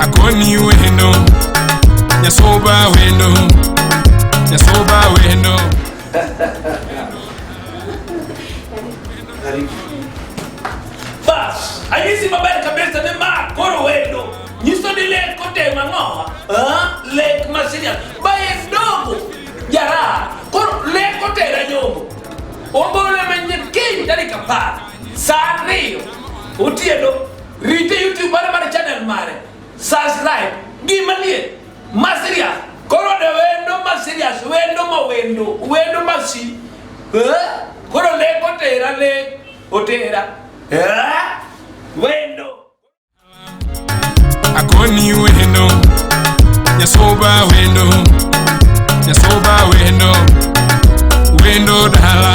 Akoni wendo, Nyasoba wendo, Nyasoba wendo. Bas, anyisi maber kabisa ni ma koro wendo. Nyiso ni lek otemo ang'owa? Ah, lek ma serious. Baye dogo jaraha. Koro lek otera nyombo. Obole manyien kiny tarik 10 saa 2 otieno. Rite YouTube mare mar channel mare. Subscribe. Gima liet. Ma serious. Koro de wendo ma serious, wendo ma wendo, wendo ma si. Eh? Koro lek otera lek otera. Eh? Wendo. Akoni wendo, Nyasoba wendo, Nyasoba wendo, wendo dala,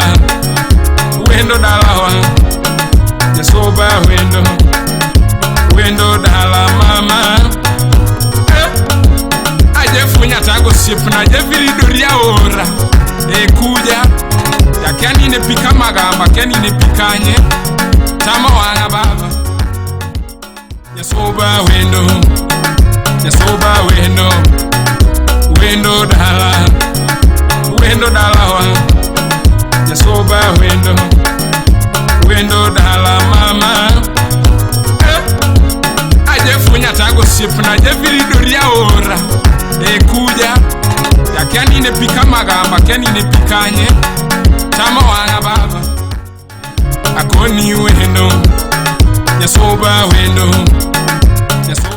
wendo dala wa, Nyasoba wendo, wendo dala mama. Eh, aje funya tago siepna, aje vilidoria ora, e kuja, ya ne pika magamba, kia nine pikanye, tama wanga baba. Nyasoba wendo, Nyasoba wendo, wendo dala, wendo dala wa, Nyasoba wendo, wendo dala mama. Eh, aje funya tago siepna, aje vilidoria ora, e kuja, ya kia nine pika magamba, kia nine pikanye, tama wanga baba. Akoni wendo, Nyasoba wendo, Nyasoba.